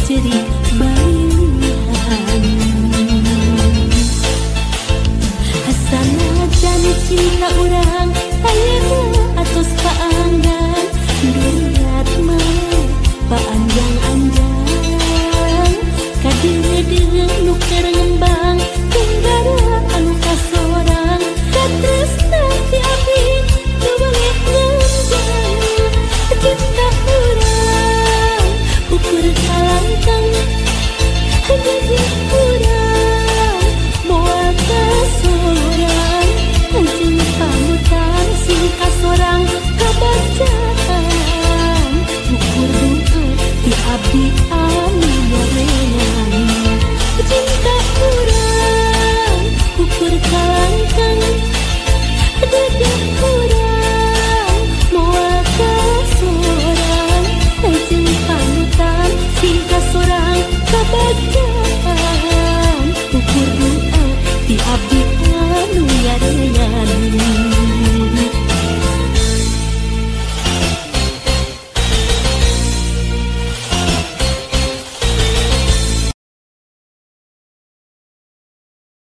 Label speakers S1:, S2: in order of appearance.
S1: cerik balilihan. Sanajan cinta urang ayeuna atos paanggan, duriat mah paanjang-anjang. Kadeudeuh nu keur ngembang, tenggara anu kasorang, katresna ti abdi nu banget nganjang. Cinta urang ukur kalangkang, dedeh urang moal kasorang, jeung panutan sing kasorang kabacaan, ukur doa ti abdi anu nyarengan. Cinta urang ukur kalangkang, dedeh urang moal kasorang, jeung panutan sing kasorang kabacaan, ukur doa ti abdi anu nyarengan.